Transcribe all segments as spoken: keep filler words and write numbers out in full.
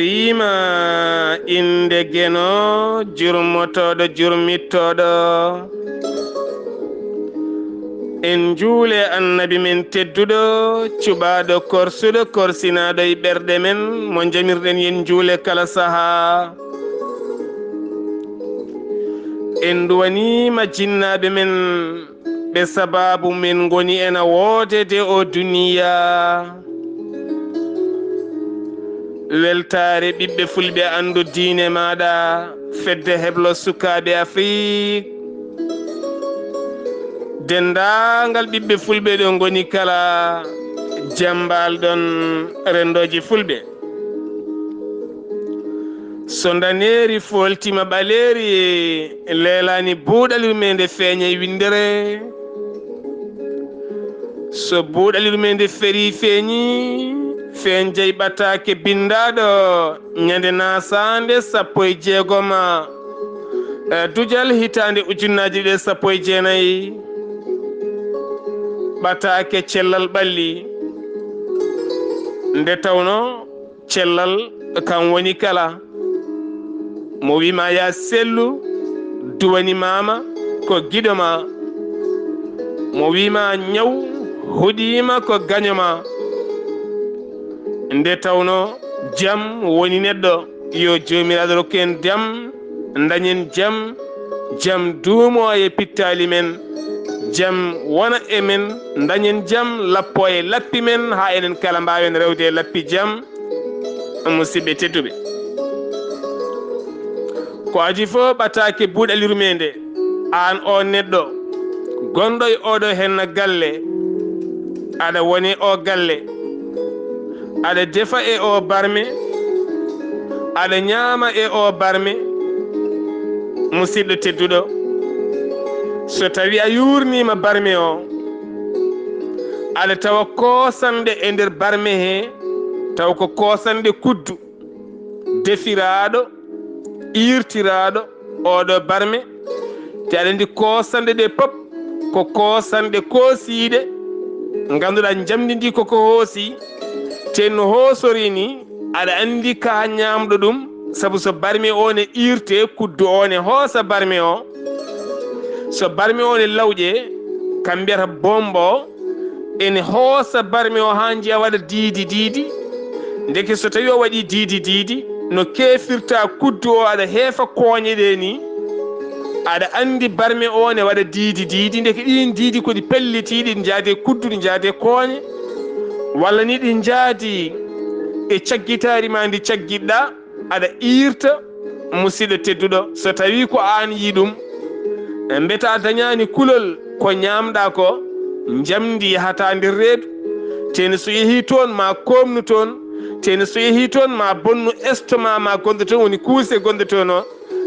Wiima innde Geno, jurmotooɗo, jurmittooɗo. En njuule Annabi men tedduɗo, cuɓaaɗo, korsuɗo, korsinaaɗo e ɓerɗe men, mo njamirɗen yen njuule kala sahaa. En nduwaniima jinnaaɓe men, ɓe sabaabu men ngoni ena woodede o duniya. Weltaare ɓiɓɓe fulɓe, anndu diine maaɗa, fedde heblo sukaaɓe Afrik. Denndaangal ɓiɓɓe fulɓe ɗo ngoni kala, jam mbaal-ɗon renndooji fulɓe. So ndaneeri fooltiima ɓaleeri, leelaani buuɗal yurmeende feeña e winndere. So buuɗal yurmeende ferii feeñi, feeñjay ɓataake binndaaɗo ñande naasaande sappo e jeegoma, e dujal hitaande ujunnaaje ɗiɗi e sappo e jeenayi. Ɓataake cellal ɓalli. Nde tawnoo cellal kam woni kala. Mo wiima yaa sellu, duwanimaama ko giɗo ma. Mo wiima ñaw, huɗiima ko gaño ma. Nde tawnoo jam woni neɗɗo, yo Joomiraaɗo rokku en jam, ndañen jam, jam duumo e pittaali men, jam wona e men, ndañen jam, lappo e lappi men, haa enen kala mbaawen rewde e lappi jam. Musidɓe tedduɓe, ko adii fof ɓataake buuɗal yurmeende, aan o neɗɗo gonɗo e oɗo henna galle, aɗa wone o galle, aɗa defa e o barme, aɗa ñaama e o barme. Musidɗo tedduɗo, so tawi a yuurniima barme o, aɗa tawa koosanɗe e nder barme he, taw ko koosanɗe kuddu, defiraaɗo, iirtiraaɗo oɗo barme. Te aɗa anndi koosanɗe ɗe pop ko koosanɗe koosiiɗe, ngannduɗaa njamndi ndi koko hoosi, te no hoosori ni, aɗa anndi ka ñaamɗo ɗum, sabu so barme o ne iirte, kuddu o ne hoosa barme o. So barme o ne lawƴe, kam mbiyata bombo, ene hoosa barme o haa njiya waɗa diidi diidi. Ndeke so tawi o waɗi diidi diidi, no keefirta kuddu o aɗa heefa kooñe ɗe ni, aɗa anndi barme o ne waɗa diidi diidi. Ndeke ɗiin diidi ko ɗi pelliti, ɗi njaadi e kuddu, ɗi njaadi e kooñe, walla ni ɗi njaadi e caggitaari ma ndi caggiɗɗa. Aɗa iirta, musidɗo tedduɗo, so tawi ko aan yii ɗum, mbeta a dañaani kulol, ko ñaamɗaa ko, njamndi yahataa nder reedu. Teni so yehii toon, ma koomnu toon. Teni so yehii toon, ma bonnu estomac ma gonɗo toon, woni kuuse gonɗo toon o.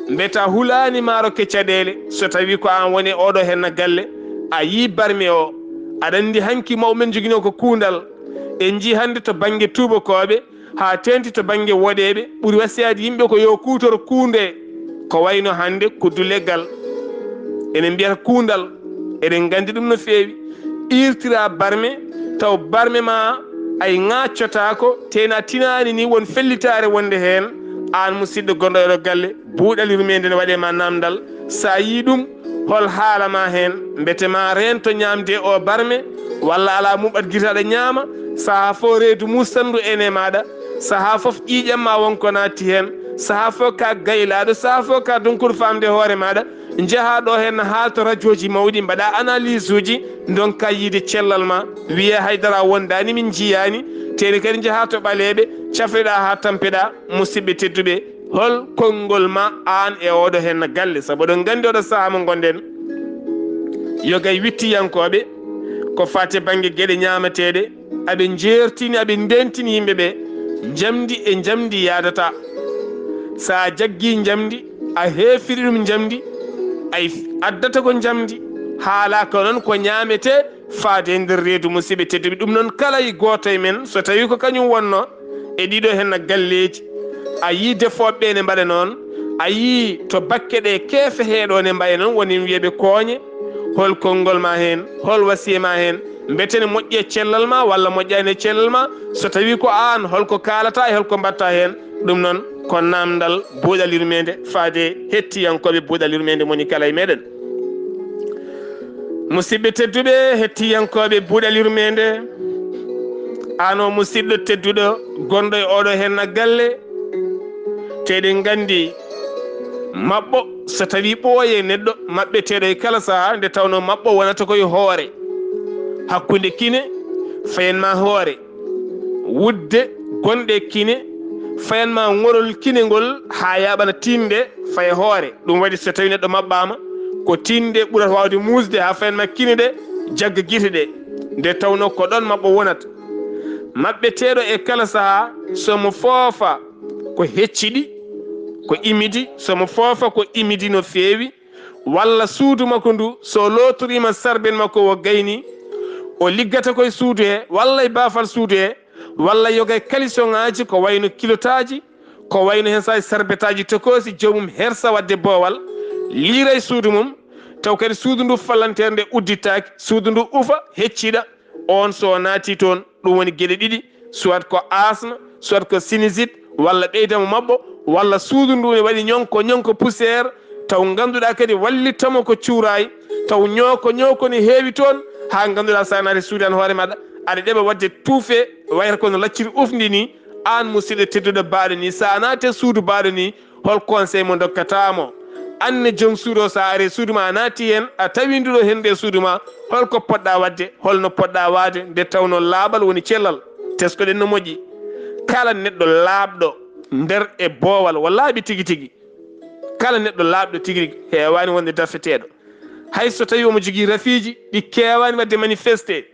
Mbeta hulaani ma rokke caɗeele, so tawi ko aan woni oɗo henna galle, a yii barme o. Aɗa anndi hanki mawɓe men njoginoo ko kuundal. En njii hannde to bannge tuubakooɓe, haa teeŋti to bannge woɗeeɓe, ɓuri wasiyaade yimɓe ko yo kuutoro kuunde, ko wayno hannde kuddu leggal. Enen mbiyata kuundal, eɗen nganndi ɗum no feewi. Iirtira barme, taw barme ma ay ŋaaccotaako, tena tinaani ni won fellitaare wonde heen, aan musidɗo gonɗo e ɗo galle, buuɗal yurmeende ne waɗe ma naamndal. So a yii ɗum, hol haala ma heen? Mbete ma reento ñaamde o barme, walla alaa muɓat gita aɗa ñaama, sahaa fof reedu muusanndu ene maaɗa, sahaa fof ƴiiƴam ma won ko naatti heen, sahaa fof ka gaylaaɗo, sahaa fof ka donkuɗo faamde hoore maaɗa, njahaa ɗo heen haa to rajooji mawɗi mbaɗa analyse uji, ndonka yiide cellal ma, wiyee haydara wondaani, min njiyaani, teni kadi njahaa to ɓaleeɓe, cafreɗaa haa tampeɗaa, musidɓe tedduɓe. Hol konngol ma aan e oɗo henna galle? Sabu oɗon nganndi oɗo sahaa mo ngonɗen, yogay wittiyankooɓe ko faati e bannge geɗe ñaamateeɗe, aɓe njeertini, aɓe ndentini yimɓe ɓe, njamndi e njamndi yaadataa. So a jaggii njamndi, a heefiri ɗum njamndi, ay addata ko njamndi, haalaaka noon ko ñaametee, faade e nder reedu, musidɓe tedduɓe. Ɗum noon, kala e gooto e men, so tawii ko kañum wonnoo e ɗiɗo heen galleeji, a yii defooɓe ɓe ne mbaɗa noon, a yii to bakke ɗe keefe heeɗo ne mbaɗa noon, woni wiyeɓe kooñe, hol konngol ma heen, hol wasiya ma heen, mbete ne moƴƴi e cellal ma walla moƴƴaani e cellal ma? So tawii ko aan, hol ko kaalataa e hol ko mbaɗtaa heen? Ɗum noon ko naamndal Buuɗal Yurmeende faade hettiyankooɓe Buuɗal Yurmeende moni kala e meɗen. Musidɓe tedduɓe, hettiyankooɓe Buuɗal Yurmeende, aan o musidɗo tedduɗo gonɗo e oɗo henna galle, te eɗen nganndi maɓɓo so tawii ɓooye neɗɗo maɓɓeteeɗo e kala sahaa, nde tawnoo maɓɓo wonata ko e hoore, hakkunde kine fayen ma hoore, wudde gonɗe kine fayan ma ŋorol kine ngol haa yaaɓana tiinde faye hoore. Ɗum waɗi so tawii neɗɗo maɓɓaama, ko tiinde ɓurata waawde muusde haa fayan ma kine ɗe jagga gite ɗe, nde tawnoo ko ɗoon maɓɓo wonata. Maɓɓeteeɗo e kala sahaa so mo foofa ko hecciɗi, ko imidi, so mo foofa ko imidi no feewi, walla suudu makko ndu so lootoriima sarben makko o gayni, o liggata koye suudu he walla e baafal suudu he, walla yoga e kalisoŋaaji ko wayno kilotaaji, ko wayno heen saaji sarbetaaji tokoosi, joomum hersa waɗde boowal, liira e suudu mum, taw kadi suudu ndu fallanteere nde uddittaaki, suudu ndu ufa, hecciɗa, oon so o naati toon, ɗum woni geɗe ɗiɗi, soit ko asma, soit ko sinusite, walla ɓeydamo maɓɓo, walla suudu ndu ne waɗi ñonko, ñonko poussière, taw ngannduɗaa kadi wallittamo ko cuuraay, taw ñooko, ñooko ne heewi toon, haa ngannduɗaa so a naati suudu an hoore maɗa, aɗa ɗeɓa waɗde tuufe, wayata kono lacciri ufndi ni, aan musidɗo tedduɗo baaɗo ni, so a naati suudu baaɗo ni, hol conseil mo ndokkata mo? Aan ne joom suudu o, so a ari suudu ma, a naati heen, a tawi ndu ɗo henndu e suudu ma, holko poɗɗa waɗde, holno poɗɗa waade, nde tawnoo laaɓal woni cellal? Teskoɗen no moƴƴi. Kala neɗɗo laaɓɗo nder e boowal, o laaɓi tigi tigi. Kala neɗɗo laaɓɗo tigi tigi, heewaani wonde dafeteeɗo. Hay so tawii omo jogii rafiiji ɗi keewaani waɗde manifesté,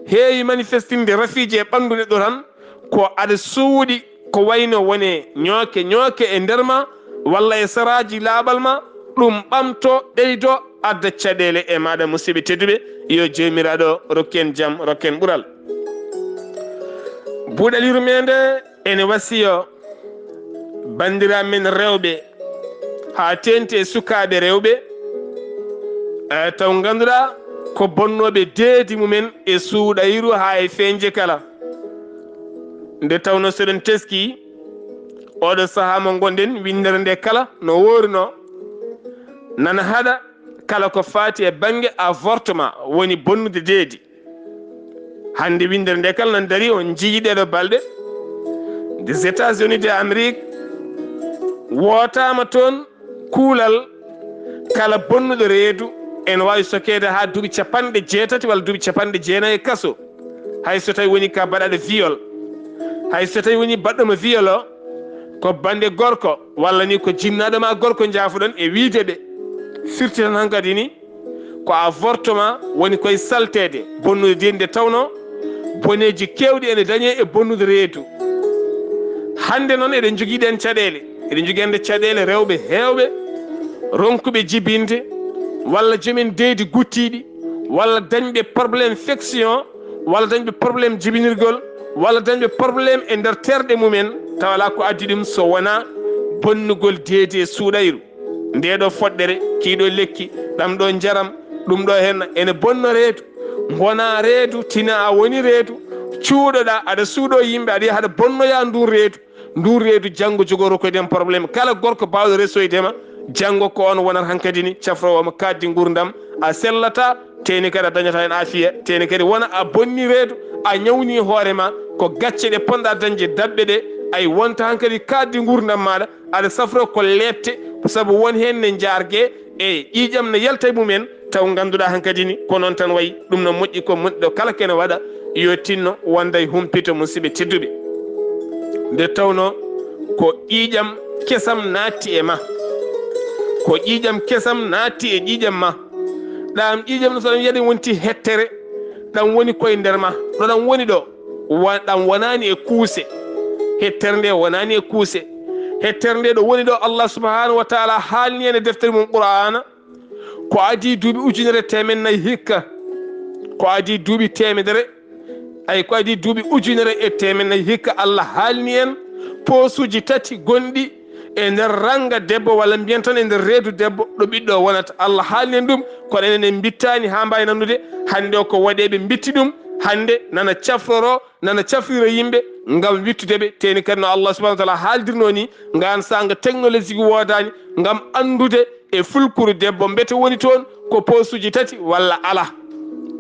heewi manifestinde rafiiji e ɓanndu neɗɗo tan, ko aɗa suuɗi ko wayno wone ñooke ñooke e nder ma, walla e saraaji laaɓal ma, ɗum ɓamto, ɓeydo, adda caɗeele e maaɗa, musidɓe tedduɓe. Yo Joomiraaɗo rokku en jam, rokku en ɓural. Buuɗal yurmeende ene wasiyo banndiraaɓe men rewɓe, haa teeŋti e sukaaɓe rewɓe, eh, taw ngannduɗaa ko bonnooɓe deedi mumen e suuɗayru haa e feeñde kala. Nde tawnoo so eɗen teskii oɗo sahaa mo ngonɗen, winndere nde kala no wooruno, nana haɗa kala ko faati e bannge avortement, woni bonnude deedi. Hannde winndere nde kala nan darii, on njiyii ɗeeɗo balɗe, des États-Unis de Amérique, wootaama toon kuulal kala bonnuɗo reedu ene waawi sokeede haa duuɓi capanɗe jeetati walla duuɓi capanɗe jeenayi e kaso. Hay so tawii woni ka baɗaɗo viol, hay so tawii woni baɗɗo mo viol o, ko bannde gorko walla ni ko jinnaaɗo ma gorko njaafoɗon e wiyde ɓe. Firti tan hankadi ni, ko avortement woni koye salteede, bonnude deedi, nde tawnoo boneeji keewɗi ene dañee e bonnude reedu. Hannde noon eɗen njogii ɗeen caɗeele, eɗen njogii hannde caɗeele rewɓe heewɓe ronkuɓe jibinde, walla joomen deedi guttiiɗi, walla dañɓe problème infection, walla dañɓe problème jibinirgol, walla dañɓe problème e nder terɗe mumen, tawa alaa ko addi ɗum so wonaa bonnugol deedi e suuɗayru. Ndee ɗoo foɗɗere, kii ɗoo lekki, ɗam ɗoo njaram, ɗum ɗoo henna, ene bonna reedu. Mbona reedu, tina a woni reedu, cuuɗoɗaa, aɗa suuɗoo yimɓe, aɗa yaha aɗa bonnoya ndun reedu. Ndun reedu janngo jogoro ko eɗen problème. Kala gorko baawɗo resoyde ma, janngo ko on wonata hankadi ni cafroowo ma kaaddi ngurdam, a sellataa, teeni kadi a dañataa heen aafiya, teeni kadi wona a bonni reedu, a ñawni hoore ma, ko gacce ɗe ponɗa dañde daɓɓe ɗe, ay wonta hankadi kaaddi ngurdam maaɗa, aɗa safro ko leepte, sabu won heen ne njaarge e ƴiiƴam ne yalta e mumen, taw ngannduɗaa hankadi ni ko noon tan wayi. Ɗum no moƴƴi ko moƴƴo kala kene waɗa, yo tinno wonda e humpito, musidɓe tedduɓe. Nde tawnoo ko ƴiiƴam kesam naatti e ma, ko ƴiiƴam kesam naatti e ƴiiƴam ma, ɗam ƴiiƴam no so ɗam yiyata wonti hettere, ɗam woni koye nder ma, ɗo ɗam woni ɗo, wa-, ɗam wonaani e kuuse. Hettere nde wonaani e kuuse. Hettere nde ɗo woni ɗo, Allah subhanahu wa taala haalni en e deftere mum Qur'aana, ko adii duuɓi ujunere teemen nayi hikka, ko adii duuɓi teemedere, ay, ko adii duuɓi ujunere e teemen nayi hikka, Allah haalni en poosuuji tati gonɗi e nder ranga debbo, walla mbiyen tan e nder reedu debbo ɗo ɓiɗɗo wonata. Allah haalni en ɗum, kono enen en mbittaani haa mbaawi nanndude. Hannde o ko waɗeeɓe mbitti ɗum, hannde nana cafroro, nana cafrira yimɓe ngam wittude ɓe. Teeni kadi no Allah subhanahu wa taala haaldirnoo ni, ngaan saanga technologie woodaani ngam anndude e fulkuru debbo mbete woni toon ko poosuuji tati walla alaa.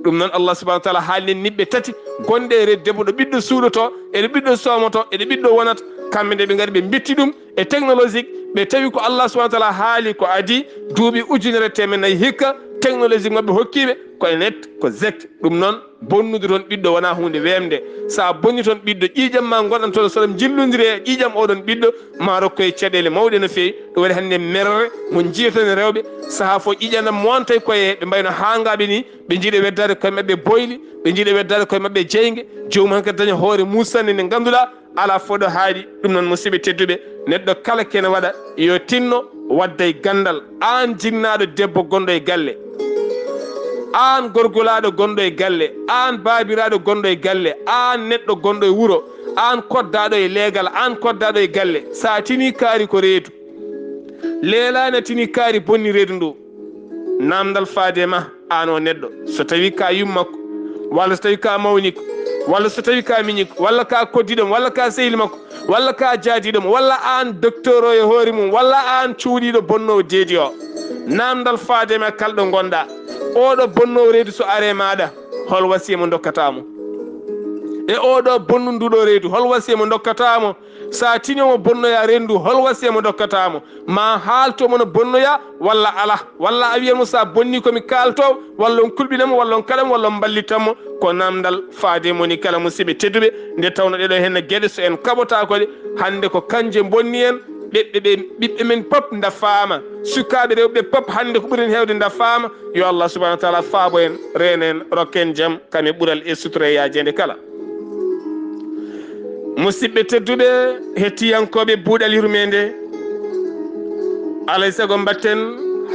Ɗum noon Allah subhanahu wa taala haalni en niɓɓe tati gonɗe e reedu debbo ɗo ɓiɗɗo suuɗotoo, e ɗo ɓiɗɗo soomotoo, e ɗo ɓiɗɗo wonata. Kamɓe nde ɓe ngari ɓe mbitti ɗum e technologique, ɓe tawi ko Allah subhanahu wa taala haali ko adii duuɓi ujunere teemeɗɗe nayi hikka, technologique maɓɓe hokkiiɓe ko e net, ko zect. Ɗum noon bonnude toon ɓiɗɗo wonaa huunde weemde. So a bonni toon ɓiɗɗo, ƴiiƴam ma ngonɗan toon so ɗum jillondiri e ƴiiƴam oɗon ɓiɗɗo, ma rokkoye caɗeele mawɗe no feewi. Ɗum waɗi hannde merre mo njiyeten rewɓe, sahaa fof ƴiiƴam ɗam montay koye ɓe mbayno haangaaɓe ni, ɓe njiɗa weddaade koye maɓɓe boyli, ɓe njiɗa weddaade koye maɓɓe jeynge, joomum hankadi daña hoore muusannde nde ngannduɗaa alaa fof ɗo haaɗi. Ɗum noon, musidɓe tedduɓe, neɗɗo kala kene waɗa, yo tinno wadda e ganndal. Aan jinnaaɗo debbo gonɗo e galle, aan gorgolaaɗo gonɗo e galle, aan baabiraaɗo gonɗo e galle, aan neɗɗo gonɗo e wuro, aan koddaaɗo e leegal, aan koddaaɗo e galle, so a tinii kaari ko reedu, leelaani a tinii kaari bonni reedu ndu. Naamndal faade ma, aan o neɗɗo, so tawi ka yummakko, walla so tawi ka mawnikko, walla so tawi ka miñikko, walla ka koddiɗomo, walla ka sehil makko, walla ka jaadiɗomo, walla aan docteur o e hoore mum, walla aan cuuɗiiɗo bonnoowo deedi o. Naamndal faade ma kala ɗo ngonɗa. Oɗo bonnoowo reedu so are maɗa, hol wasiya mo dokkata mo? E oɗo bonnunduɗo reedu, hol wasiya mo dokkata mo? Sa tinimo bonnoya rendu, hol wasiya mo dokkata mo? Ma haalto mo no bonnoya walla ala? Walla a wiyan mo sa bonni ko mi kaalto, walla on kulɓina mo, walla on kaɗa mo, walla on mballitan mo? Ko namdal faade moni kala, musidɓe tedduɓe, nde tawno ɗeɗo henna geɗe so en kaɓotako ɗe, hande ko kanje bonni en, ɓeɓɓe ɓe, ɓiɓɓe men pop dafama, sukaɓe rewɓe pop hande ko ɓuren hewde dafama. Yo Allah subhanahu wa taala faabo en, reena en, rokka en jam, kam e ɓural e sutura e yaajeende kala. Musidɓe tedduɓe, hettiyankooɓe Buuɗal Yurmeende, alay sago mbatten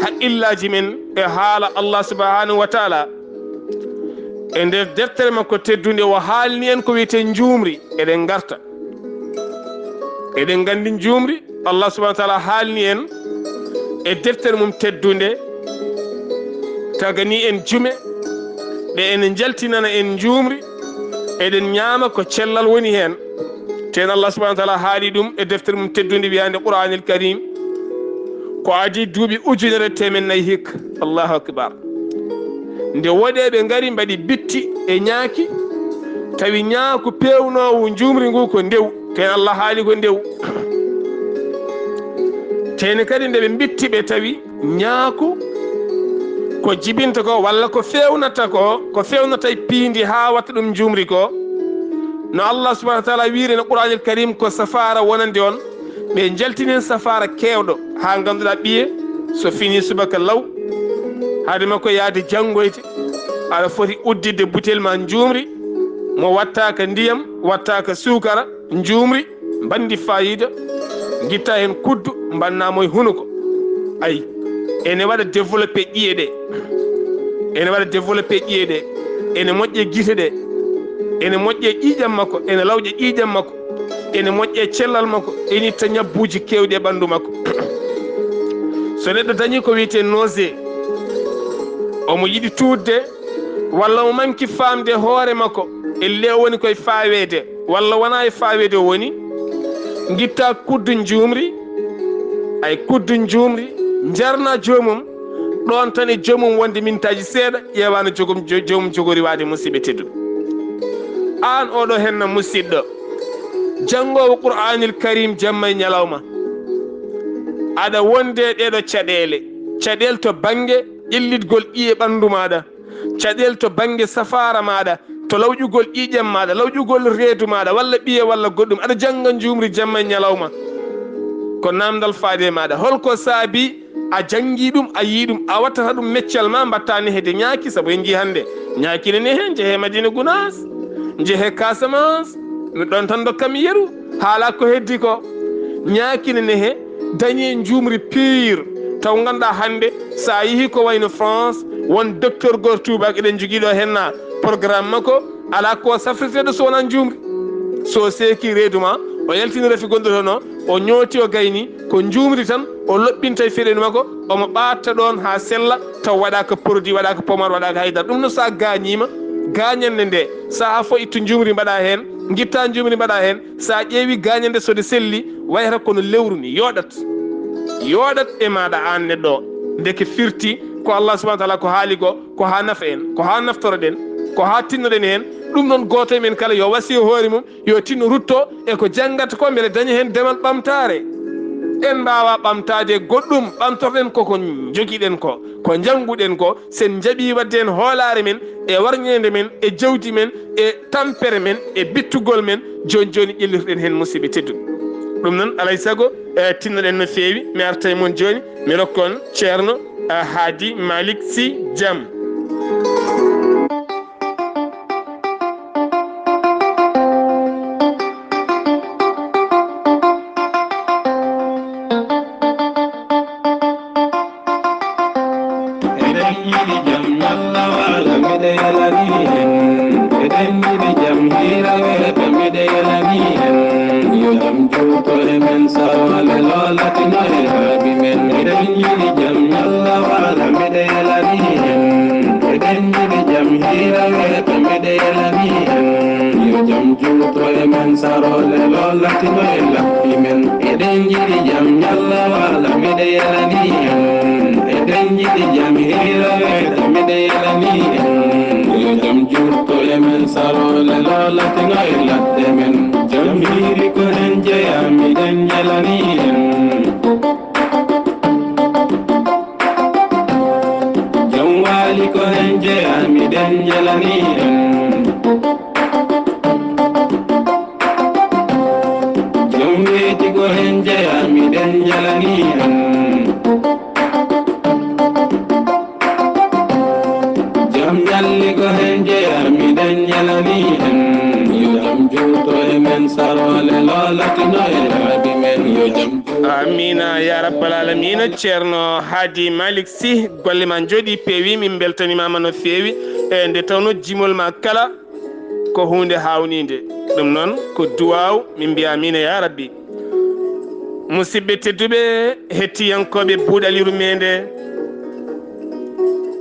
haqqillaaji men e haala Allah subhanahu wa taala. E nder deftere makko teddunde, o haalni en ko wiyetee njuumri. Eɗen ngarta. Eɗen nganndi njuumri, Allah subhanahu wa taala haalni en e deftere mum teddunde, tagani en jume ɗe ene njaltinana en njuumri, eɗen ñaama ko cellal woni heen. Teen Allah subhanahu wa taala haali ɗum e deftere mum teddunde wiyaande Qur'aanil Karim, ko adii duuɓi ujunere teemen nayi hikka. Allahu akbar. Nde woɗeeɓe ngari mbaɗi bitti e ñaaki, tawi ñaaku peewnoowu njuumri ngu ko ndewu, teen Allah haali ko ndewu. Teeni kadi nde ɓe mbitti ɓe tawi ñaaku ko jibinta ko walla ko feewnata ko, ko feewnata e piindi haa watta ɗum njuumri ko, no Allah subhanahu wa taala wiiri no Qur'aanil Karim ko safaara wonande on. Ɓe njaltini heen safaara keewɗo, haa ngannduɗaa ɓiye so fini subaka law, hade makko yahde janngoyde, aɗa foti udditde butel ma njuumri, mo wattaaka ndiyam, wattaaka suukara, njuumri, mbanndi faayiida, ngitta heen kuddu, mbanna mo e hunuko. Ayi, ene waɗa développé ƴiye ɗe, ene waɗa développé ƴiye ɗe, ene moƴƴe gite ɗe, ene moƴƴe ƴiiƴam makko, ene lawƴa ƴiiƴam makko, ene moƴƴe cellal makko, ene itta ñabbuuji keewɗi e ɓanndu makko. So neɗɗo dañii ko wiyetee nausée, omo yiɗi tuutde, walla omo manki faamde hoore makko, ellee o woni koye faaweede, walla wonaa e faaweede o woni, ngitta kuddu njuumri, ay kuddu njuumri, njarna joomum, ɗoon tan e joomum wonde mintaaji seeɗa, ƴeewa no jogum, jo-, joomum jogori waade, musidɓe tedduɓe. Aan oɗo henna musidɗo, janngoowo Qur'aanil Karim jamma e ñalawma, aɗa wonde e ɗeɗo caɗeele, caɗeele to bannge ƴellitgol ƴiye ɓanndu maaɗa, caɗeele to bannge safaara maaɗa, to lawƴugol ƴiiƴam maaɗa, lawƴugol reedu maaɗa, walla ɓiye, walla goɗɗum, aɗa jannga njuumri jamma e ñalawma. Ko namdal faade e maaɗa. Holko saabi a janngi ɗum, a yii ɗum, a wattata ɗum meccal ma, mbatta nehede ñaaki, sabu en njii hannde ñaaki ne nehe, njehe Madina Gunaas, njehe Casamance, mi ɗon tan dokkami yeru, haala ko heddi ko. Ñaaki ne nehe, dañi njuumri piir. Taw ngannduɗaa hannde, so a yehii ko wayno France, won docteur gooto tuubaako, eɗen njogii ɗo henna programme makko, alaa ko safrirteeɗo so wonaa njuumri. So seeki reedu ma, o yaltini rafi gonɗo toon o, O ñooti, o gayni, ko njuumri tan, o loɓɓinta e feɗen makko, omo ɓaatta ɗoon haa sella, taw waɗaaka produit, waɗaaka pomade, waɗaaka haydara. Ɗum noon, so a gaañiima, gaañannde nde, so a fo ittu njuumri mbaɗa heen, ngitta njuumri mbaɗa heen, so a ƴeewi gaañannde so nde selli, wayata kono lewru ni, yooɗat. Yooɗat e maaɗa aan neɗɗo o. Ndeke firti ko Allah subhanahu wa taala ko haali ko, ko haa nafa en, ko haa naftoroɗen, ko haa tinnoɗen heen. Ɗum noon, gooto e men kala yo wasiyo hoore mum, yo tinno rutto e ko janngata ko, mbele daña heen demal ɓamtaare. En mbaawa ɓamtaade goɗɗum, ɓamtorɗen ko ko njogiɗen ko, ko njannguɗen ko, sen njaɓi waɗde heen hoolaare men, e warñeende men, e jawdi men, e tampere men, e bittugol men, jooni jooni ƴellirɗen heen, musidɓe tedduɓe. Ɗum noon, alay sago, e, tinnoɗen no feewi. Mi arta e mon jooni, mi rokka on Ceerno, e, Haadi Malik Sy Jam. Eɗen yiɗi jam, ñalla waala, miɗe yalani en. Eɗen yiɗi jam, hiira weeɓe, miɗe yalani en. Yo jam juuto e men, sarwale loolatino e laabi men. Eɗen yiɗi jam, ñalla waala, miɗe yalani en. Eɗen yiɗi jam, hiira weeɓe, miɗe yalani en. Yo jam juuto e men, sarwale loolatino e laabi men. Eɗen yiɗi jam, ñalla waala, miɗe yalani en. Eɗen yiɗi jam, hiira weeɓe, miɗe yalani en. Yo jam juuto e men, sarwale loolatino e ladde men. Jam hiiri ko heen jeyaa, miɗen yalani en. Jam waali ko heen jeyaa, miɗen yalani en. Jam weeti ko heen jeyaa, miɗen yalani en. Jam ñalli ko heen jeyaa, miɗen yalani en. Yo jam juuto e men, sarwale loolatino e laabi men. Yo jam juuto. Amiina, ya rabbal aalamiina. Ceerno Haadi Malik Sy, golle ma njooɗii, peewi, min mbeltaniima ma no feewi. E nde tawnoo jimol ma kala ko huunde haawniinde. Ɗum noon ko duwaaw, min mbiya amiina ya rabbi. Musidɓe tedduɓe, hettiyankooɓe Buuɗal Yurmeende,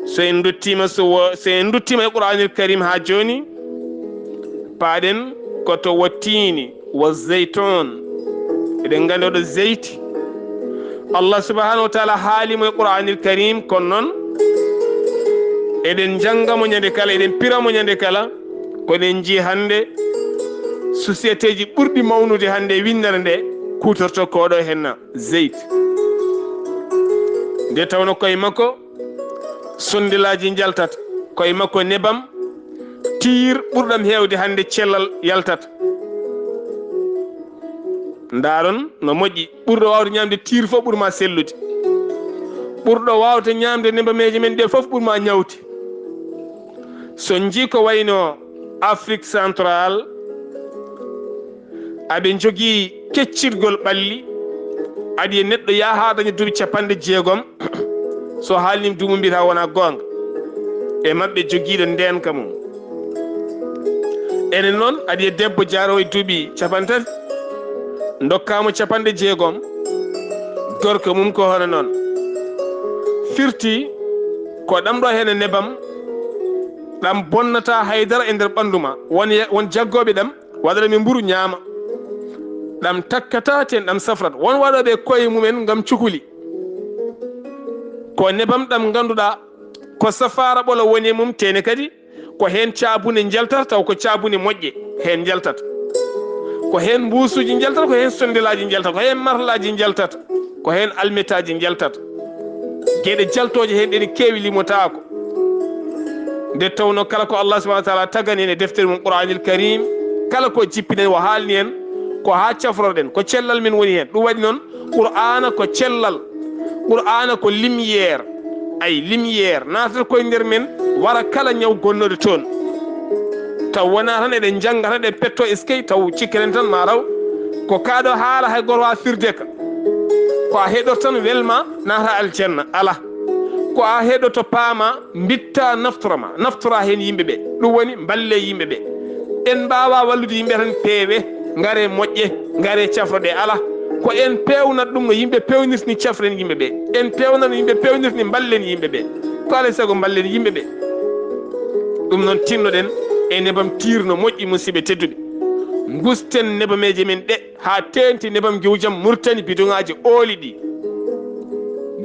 so en nduttiima, so wo-, so en nduttiima e Qur'aanil Kariim haa jooni, paaɗen ko to wottiini. Wa zeytun. Eɗen nganndi oɗo zeyti, Allah subhanahu wa taala haali mo e Qur'anil Karim, kono noon eɗen njannga mo ñande kala, eɗen pira mo ñande kala. Kono en njii hannde sociétéji ɓurɗi mawnude hannde e winndere nde kuutorto ko oɗo henna, zeyti. Nde tawno koye makko sondelaji njaltata, koye makko nebam tiir ɓurɗam heewde hannde cellal yaltata. Ndaaron no moƴƴi, ɓurɗo waawde ñaamde tiir fof ɓuri ma sellude. Ɓurɗo waawde ñaamde nebameeje men ɗe fof ɓuri ma ñawde. So njii ko wayno Afrique Central, aɓe njogii keccirgol ɓalli, aɗi e neɗɗo yaha haa daña duuɓi capanɗe jeegom, so haalniima duuɓi mum mbiyata wonaa goonga. E maɓɓe jogiiɗo ndeenka mum. Enen noon, aɗi e debbo jaaroowo e duuɓi capanɗe tati, ndokkaa mo capanɗe jeegom, gorko mum ko hono noon. Firti ko ɗam ɗo heen e nebam, ɗam bonnataa haydara e nder ɓanndu ma. Won ye-, won jaggooɓe ɗam, waɗata mi mburu ñaama. Ɗam takkataa teen, ɗam safrata. Won waɗooɓe koye mumen ngam cukuli. Ko nebam ɗam ngannduɗaa ko safaara ɓolo woni e mum, teene kadi ko heen caabune njaltata, taw ko caabune moƴƴe heen njaltata. Ko heen mbuusuuji njaltata, ko heen sondelaaji njaltata, ko heen marlaaji njaltata, ko heen almetaaji njaltata. Geɗe jaltooje heen ɗe keewi, limotaako. Nde tawnoo kala ko Allah subhanahu wa taala tagani en e deftere mum Qur'anil Karim, kala ko jippinen o haalni en, ko haa cafroɗen, ko cellal men woni heen. Ɗum waɗi noon, Qur'aana ko cellal, Qur'aana ko lumière, ay lumière naatata koye nder men, wara kala ñaw gonnooɗo toon. Taw wonaa tan eɗen njannga tan, eɗen pettoo eskey, taw cikketen tan ma raw ko kaa ɗo haala hay gooto waawaa firde ka. Ko a heɗor tan welma naata aljanna, alaa. Ko a heɗoto paama, mbitta naftora ma, naftora heen yimɓe ɓe. Ɗum woni mballe yimɓe ɓe. En mbaawaa wallude yimɓe tan peewe, ngare moƴƴe, ngare cafroɗe, alaa. Ko en peewnat ɗum no yimɓe peewnirta ni, cafren yimɓe ɓe. En peewnat no yimɓe peewnirta ni, mballen yimɓe ɓe. Ko alaa e sago mballen yimɓe ɓe. Ɗum noon, tinnoɗen e nebam tiir no moƴƴi, musidɓe tedduɓe. Ngusten nebameeje men ɗe haa teeŋti nebam gewjam Muritani, bidoŋaaji ooli ɗi.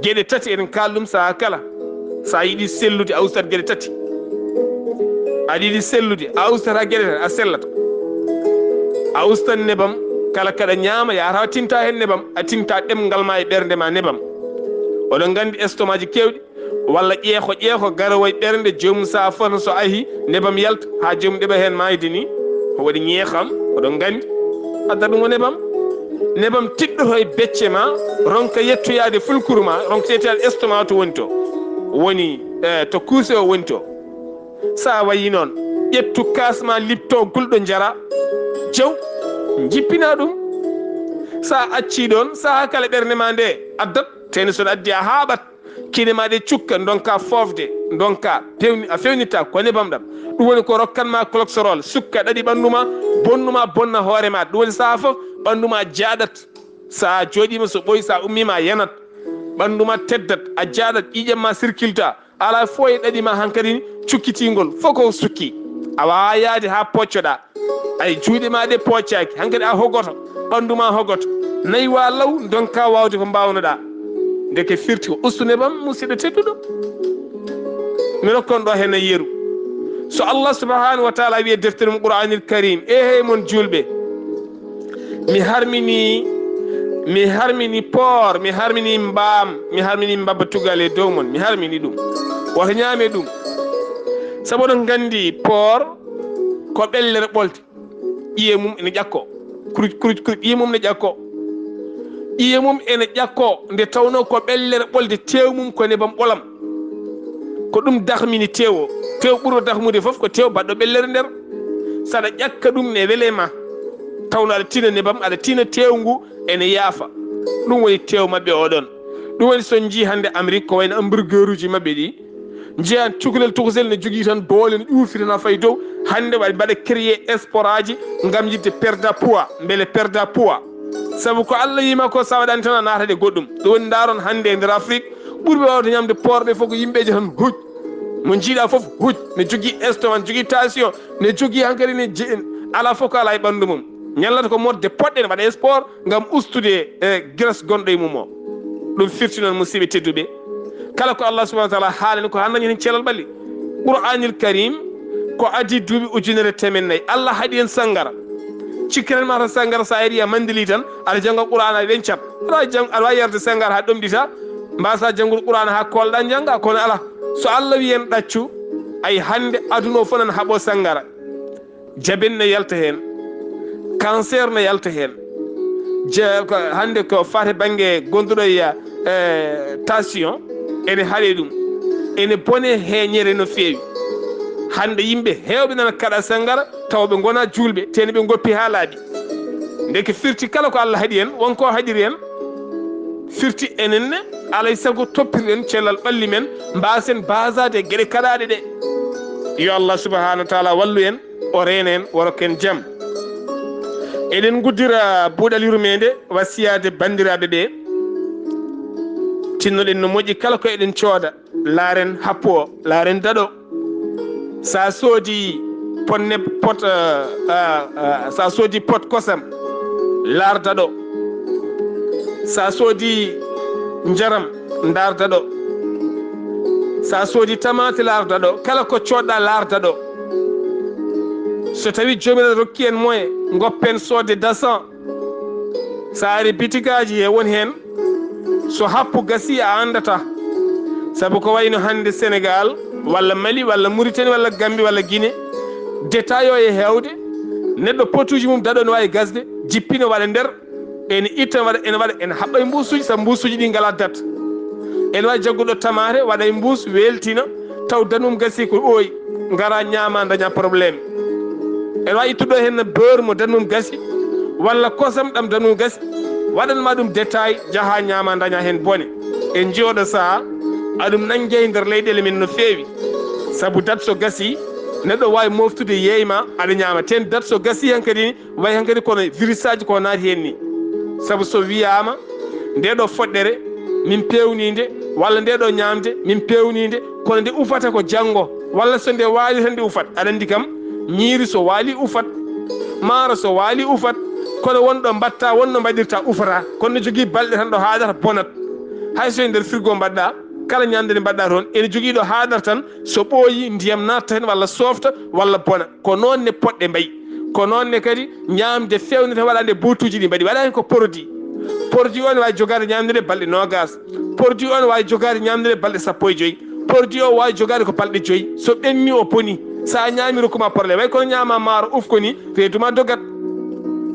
Geɗe tati eɗen kaala ɗum sahaa kala. So a yiɗi sellude, a ustat geɗe tati. Aɗa yiɗi sellude, a ustat haa geɗe tati, a sellat. A ustan nebam, kala kaɗa ñaama, yaata a tinta heen nebam, a tinta ɗemngal ma e ɓernde ma nebam. Oɗon nganndi estomaaji keewɗi, walla ƴeeko ƴeeko, garowo e ɓernde, joomum sahaa fotata so ahi, nebam yalta, haa joomum ɗeɓa heen maayde ni, o waɗi ñeekam, oɗon nganndi. Adda ɗum o nebam. Nebam tiɗɗoto e becce ma, ronka yettoyaade fulkuru ma, ronka yettoyaade estomac to woni to. Woni, eh, to kuuse o woni to. So a wayi noon, ƴettu kaas ma lipto gulɗo njara, jaw, jippina ɗum. So a accii ɗoon, sahaa kala ɓernde ma nde addat, teni so ɗum addi a haaɓat, kine ma ɗe cukka, ndonka foofde, ndonka pewni-, a fewnita ko nebam ɗam. Ɗum woni ko rokkan ma cholestérol, sukka ɗaɗi ɓanndu ma, bonnu ma, bonna hoore ma. Ɗum woni sahaa fof ɓanndu ma jaaɗat. So a jooɗiima, so ɓooyi, so a ummiima, a yanat. Ɓanndu ma teddat, a jaaɗat, ƴiiƴam ma sirkilta. Alaa fof e ɗaɗi ma hankadi cukkitingol, fof ko sukki. A waawaa yahde haa poccoɗaa. Ay, juuɗe ma ɗe poccaaki, hankadi a hogoto, ɓanndu ma hogoto. Nayi wa law, ndonka waawde ko mbaawnoɗaa. Ndeke firti ko ustu nebam, musidɗo tedduɗo. Mi rokkon ɗo heen e yeru. So Allah subhanahu wa taala wiye deftere mum Qur'anil Karim, e hey mon juulɓe, mi harmini, mi harmini poor, mi harmini mbaam, mi harmini mbabba tugal e dow mon, mi harmini ɗum. Wata ñaame ɗum. Sabu oɗon nganndi poor ko ɓellere ɓolde. Ƴiye mum ene ƴakko. Kuruj, kuruj, kuruj, ƴiye mum ne ƴakko. Ƴiye mum ene ƴakko, nde tawnoo ko ɓellere ɓolde, teew mum ko nebam ɓolam. Ko ɗum dahmini teew o. Teew ɓurɗo dahmude fof ko teew baɗɗo ɓellere nder. Saɗa ƴakka ɗum ne wele ma. Tawnoo aɗa tina nebam, aɗa tina teew ngu ene yaafa. Ɗum woni teew maɓɓe oɗon. Ɗum woni so njii hannde Amérique ko wayno hamburgeruuji maɓɓe ɗi. Njeyan cukalel tokosel ne jogii tan boole ne ƴuufi tan haa fayi dow. Hannde waɗi mbaɗa créer sport aji ngam yiɗde perda poids, mbele perda poids. Sabu ko Allah yima ko sa waɗani tan a naata e goɗɗum. Ɗum woni ndaaron hannde e nder Afrique ɓurɓe waawde ñamde poor ɓe fof ko yimɓeeje tan huj. Mo njiiɗa fof huj, ne jogii estomac, ne jogii tension, ne jogii hankadi ne je-, alaa fof ko alaa e ɓanndu mum. Ñallata ko moɗde poɗɗe ne waɗa sport ngam ustude e graisse gonɗo e mum o. Ɗum firti noon, musidɓe tedduɓe, kala ko Allah subhanahu wa taala haalani ko haa dañen heen cellal ɓalli. Qur'anil Karim ko adii duuɓi ujunere teemen nayi. Allah haɗi en sanngara. Cikkiren ma tan sanngara, so a yari a manndili tan, aɗa jannga Qur'an, a weñcat. Aɗa waawi jang-, aɗa waawi yarde sanngara haa ɗomɗita, mbaasaa janngude Qur'an haa koolɗa njannga, kono alaa. So Allah wiyi en ɗaccu, ay hannde aduna o fof nana haɓoo sanngara. Jaben ne yalta heen, cancer ne yalta heen. Je-, ko, hannde ko faati bannge gonduɗo e, eh, tension, ene haɗe ɗum. Ene bone heeñere no feewi. Hannde yimɓe heewɓe nana kaɗa sanngara, tawa ɓe ngonaa juulɓe, tee ne ɓe ngoppi haa laaɓi. Ndeke firti kala ko Allah haɗi en, won ko haɗiri en. Firti enen ne, alay sago toppirɗen cellal ɓalli men, mbaasen baasaade e geɗe kaɗaaɗe ɗe. Yo Allah subhanahu wa taala wallu en. O reena en, o rokka en jam. Eɗen nguddira buuɗal yurmeende, wasiyaade banndiraaɓe ɓe. Tinnoɗen no moƴƴi kala ko eɗen cooda, laaren happo o, laaren daɗo. Sa soodi pot neb-, pot, eh, eh, eh, sa soodi pot kosam, laar daɗo. Sa soodi njaram, ndaar daɗo. Sa soodi tamaate, laar daɗo. Kala ko coodɗa, laar daɗo. So tawi joomiral rokki en moyen, ngoppen soodde dasan. So a ari bitigaaji he won heen, so happu gasi a anndata. Sabu ko wayno hannde Senegaal, walla Mali, walla Muritani, walla Gambi, walla Gine, détail o e heewde, neɗɗo potuuji mum daɗo no waawi gasde, jippina waɗa nder, ene itta waɗa, ene waɗa, ene haɓɓa e mbuusuuji, sabu mbuusuuji ɗi ngalaa dat. Ene waawi jagguɗo tamaate, waɗa e mbuus, weeltina, taw dat mum gasi ko ɓooyi, ngara ñaama, daña problème. Ene waawi ittuɗo heen beurre mo dat mum gasi, walla kosam ɗam dat mum gasi, waɗanma ɗum détail, jaha ñaama, daña heen bone. En njiyooɗo saha, aɗum nannge e nder leyɗeele men no feewi. Sabu dat so gasi, neɗɗo waawi moftude yeeyma, aɗa ñaama. Teen dat so gasi hankadi, wayi hankadi kono virus aji ko naati heen ni. Sabu so wiyaama nde ɗo foɗɗere min peewnii nde, walla nde ɗo ñaamde min peewnii nde, kono nde ufata ko janngo, walla so nde waali tan nde ufat. Aɗa anndi kam, ñiiri so waali ufat, maaro so waali ufat, kono won ɗo mbaɗta, won no mbaɗirta ufata, kono ne jogii balɗe tan ɗo haadata bonat. Hay so e nder frigo mbaɗɗa, kala ñaamde nde mbaɗɗa toon ene jogii ɗo haadata tan, so ɓooyi ndiyam naatta heen walla soofta walla bona. Ko noon ne poɗɗe mbayi. Ko noon ne kadi ñaamde feewnde tan waɗaande buutuuji ɗi mbaɗi, waɗaani ko produit. Produit o ne waawi jogaade ñaamde nde balɗe noogaas. Produit o ne waawi jogaade ñaamde nde balɗe sappo e joy. Produit o waawi jogaade ko balɗe joy. So ɓenni o boni, so a ñaami rokkuma problème. Way kono ñaama maaro uf ko ni, reedu ma dogat.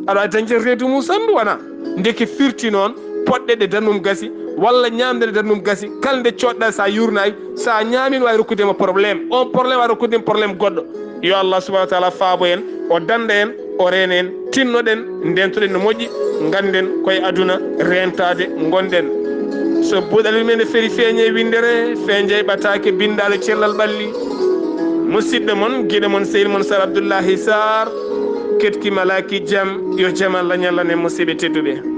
Aɗa waawi dañde reedu mum sanndu wona. Ndeke firti noon poɗɗe ɗe darnum gasi, walla ñaamde nde darnum gasi, kala nde coɗɗa so a yuurnaaki, so a ñaami ne waawi rokkude ma problème. On problème waawi rokkude ma problème goɗɗo. Yo Allah subhanahu wa taala faabo en, o dannda en, o reena en, tinnoɗen, ndentoɗen no moƴƴi, ngannden koye aduna reentaade ngonɗen. So buuɗal men e feri feeñe winndere, feeñe ɓataake binndaale cellal ɓalli. Musidɗo mon, giɗo mon, sehil mon Sar Abdullahi Sar, ketki malaki jam, yo jam Allah ñallan en musidɓe tedduɓe.